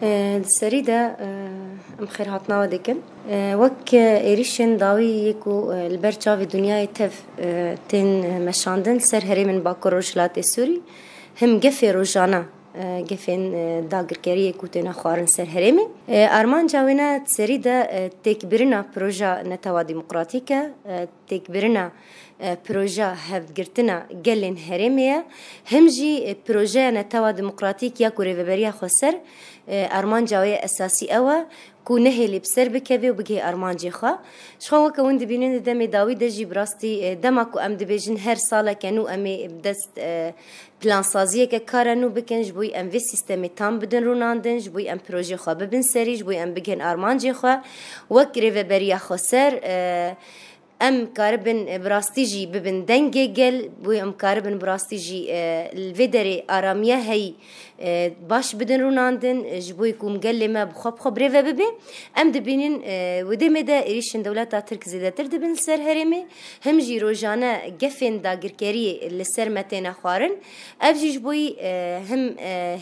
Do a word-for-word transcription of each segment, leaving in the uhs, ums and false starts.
Di serî de em xêrhatina we dikin. Wek êrîşên dawî yê ku li ber çavê dinyayê tev tên meşandin li ser herêmên Bakur Rojhilatê Sûrî, him gefê rojane, gefên dagirkeriyê ku têne xwarin ser herêmê. Armanca wêne di serî de têkbirina proja netewa demokratîk e, têkbirina proja hevgirtina gelên herêmê ye. Him jî projeya netewa demokratîk ya ku Rêveberiya Xweser armanca wê esasî ew e ku nehêlî bi ser bikeve û bigihê armancê xwe. Ji xwe weke hûn dibînin di demê dawî de jî bi rastî dema ku em dibêjin her saleke nû em ê bi dest plansaziyeke kara nû bikin, ji bo em vê sîstemê tam bidin rûnandin, ji bo em projê xwe bibin serî, ji bo em bigihên armancê xwe. Wek Rêveberiya Xweser, em karibin bi rastî jî bibin dengê gel, bo em karibin bi rastî jî li vê derê aramiya heyî baş bidin rûnandin, ji bo ku gelê me bi xwe bi xwe birêve bibe. Em dibînin, wê demê de êrîşên dewleta Tirk zêdetir dibin li ser herêmê, him jî rojane gefên dagirkeriyê li ser me têne xwarin. Ev jî ji bo yî, him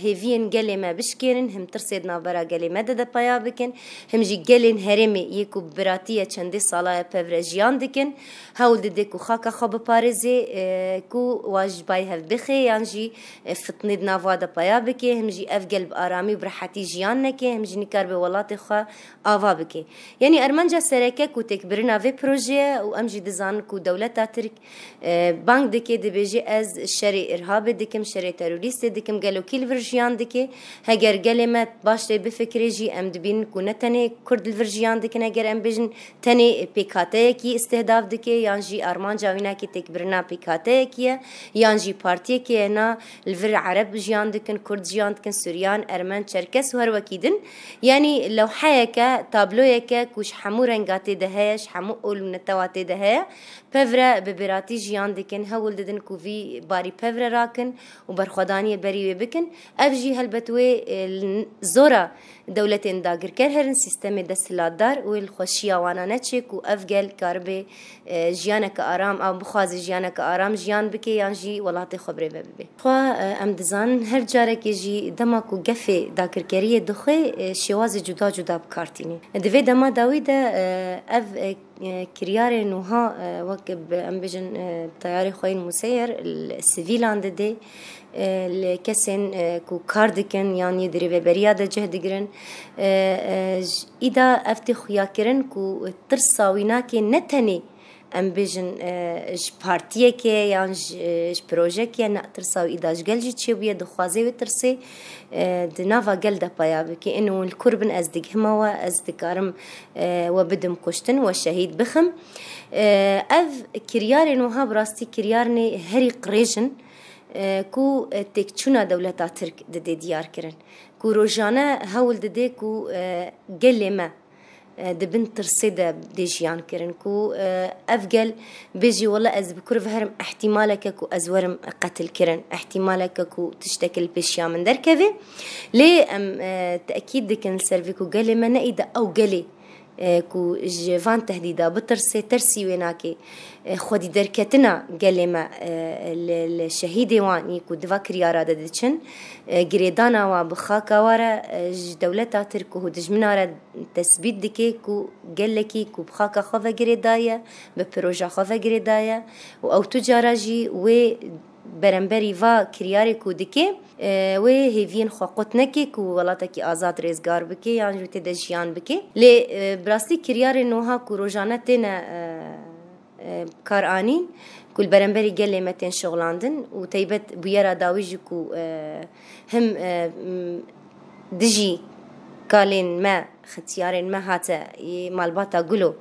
hêviyên gelê me bişkênin, him tirsê di navbera gelê me de de peya bikin, him jî gelên herêmê yê ku bi biratî ye çendê sala ye pevre jiyan dikin, hewl dide ku xaka xwe biparêzê, ku wa ji bay hev bixê yan jî fitnê di nav wa de peya bike, him jî ev gel bi aramî û bi rehetî jiyan neke, him jî nikaribe welatê xwe ava bike. Yanî armanca sereke ku têkbirina vê projeyê ye û em jî dizanin ku dewleta Tirk bang dike, dibêje, ez şerê irhabê dikim, şerê terorîstê dikim, gelo kî li vir jiyan dike? Heger gelê me baş lê bifikire jî, em dibînin ku ne tenê Kurd li vir jiyan dikin, heger em bêjin tenê P K T'yekî îstihdaf dike, yan jî armanca wînakî têkbirina P K T'yekî ye, yan jî partiyekê ye, na li vir Ereb jiyan dikin, Kurd jiyan dikin, Suryan, Ermen, Çerkes û her wekî din. Yanî lewheyeke, tabloyeke ku ji hemû renga tê de heye, ji hemû ol û netewa tê de heye, pevre bi biratî jiyan dikin, hewl didin ku vî barî pevre rakin û berxwedaniyê berî wê bikin. Ev jî helbet wê, e, zora dewletên dagirker herin, sîstemê desthilatdar wê li xweşiya wana neçê ku ev gel karibe, e, jiyaneke aram, ew bixwaze jiyaneke aram jiyan bike yan jî welatê xwe birêve bibe. Xwe, e, em dizanin her carekê jî dema ku gefê dagirkeriyê dixwe, e, şêwazê cuda cuda bi kar tîne. Di vê dema dawî de, e, ev, e, e, kiryarên wiha, e, wek bi, em bêjin, e, teyarê xwe yên museyir li sivîlan didê, e, li kesên, e, ku kar dikin yan yê di rêveberiya de cih digirin. E, e, ji, îda ev tê xuyakirin ku tirsa wînakê ne tenê, em bêjin, e, ji partiyekê yan ji, ji projekê, ne, tirsa wî îda ji gel jî çêbûye, dixwaze wê tirsê, e, di nava gel de peya bike. Ên hûn li kur bin, ez digihime we, ez dikarim, e, we bidim kuştin, we şehîd bixim. E, ev kiryarên wiha bi rastî kiryarnê herî qirêj in, e, ku, e, têkçûna dewleta Tirk didê diyar kirin. Ku rojane hewl didê ku, e, gelê me, e, di bin tirsê de dê jiyan kirin. Ku, e, ev gel bêjî, wela ez bi kur ve herim, ihtimaleke ku ez werim qetil kirin, ihtimaleke ku tişteke li pêşiya min derkeve. Lê em, e, tekîd dikin li ser vê ku gelê me ne îda ew gelê, e, ku ji van tehdîda bitirse, tersî wê nake. E, xwedî derketina gelê me, e, li, li şehîdê wan yê ku di va kiryara de diçin, e, girêdana wan bi xaka wan re, e, ji dewleta Tirk ku dijmina re tesbît dike ku gelekî ku bi xaka xwe ve girêdaye, bi proja xwe ve girêdaye û ew tu cara jî wê beremberî va kiryarê ku dike, e, wê hêviyên xwe qut neke ku welatekî azad rêzgar bike yan jî tê de jiyan bike. Lê, e, bi rastî kiryarên wiha ku rojane têne, e, e, kar anîn, ku li beremberî gelê me tên şixulandin û teybet bûyera dawî jî ku, e, him, e, m, dijî kalên me, xitiyarên me hate, yê malbata Gulo,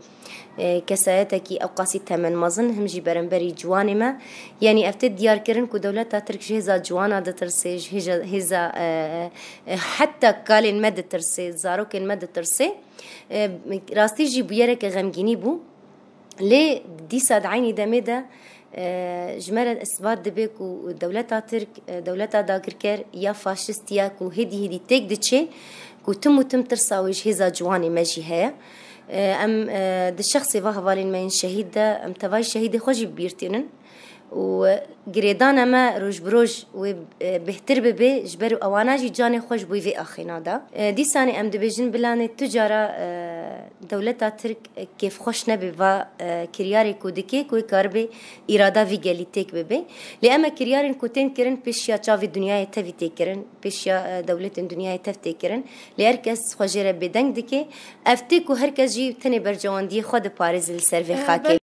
e, kesayetekî ewqasî temenmezin, him jî beremberî ciwanê me. Yanî ev tê diyar kirin ku dewleta Tirk ji hêza ciwana ditirse, ji hêja-, hêza, e, e, heta kalên me ditirse, zarokên me ditirse. E, rastî jî bûyereke xemgînî bû. Lê dîsa di eynî demê de, e, ji me re isbat dibe ku dewleta Tirk, e, dewleta dagirker ya faşist ya ku hêdî hêdî têk diçe, ku tim û tim tirsa wê ji hêza ciwanê me jî heye. E, em, e, di şexsê va hevalên me yên şehîd de em tevayî şehîdê xwe jî bi bîr tînin. û girêdana me roj bi roj wê, e, bêhtir bibe, ji ber ewana jî canê xwe ji bo vê axêna da. E, dîsanê em dibêjin bilanê tu cara, e, dewleta Tirk, e, kêfxweş nebe va, e, kiryarê ku dike ku wê karibe îrada vî gelî têk bibe. Lê em e kiryarên ku tên kirin pêşiya çavê dinyayê tevî tê kirin, pêşiya, e, dewletên dinyayê tev tê kirin. Lê her kes xwe jê re bêdeng dike. Ev tê ku her kes jî tenê bercewendiyê xwe diparêze li ser vê xakê.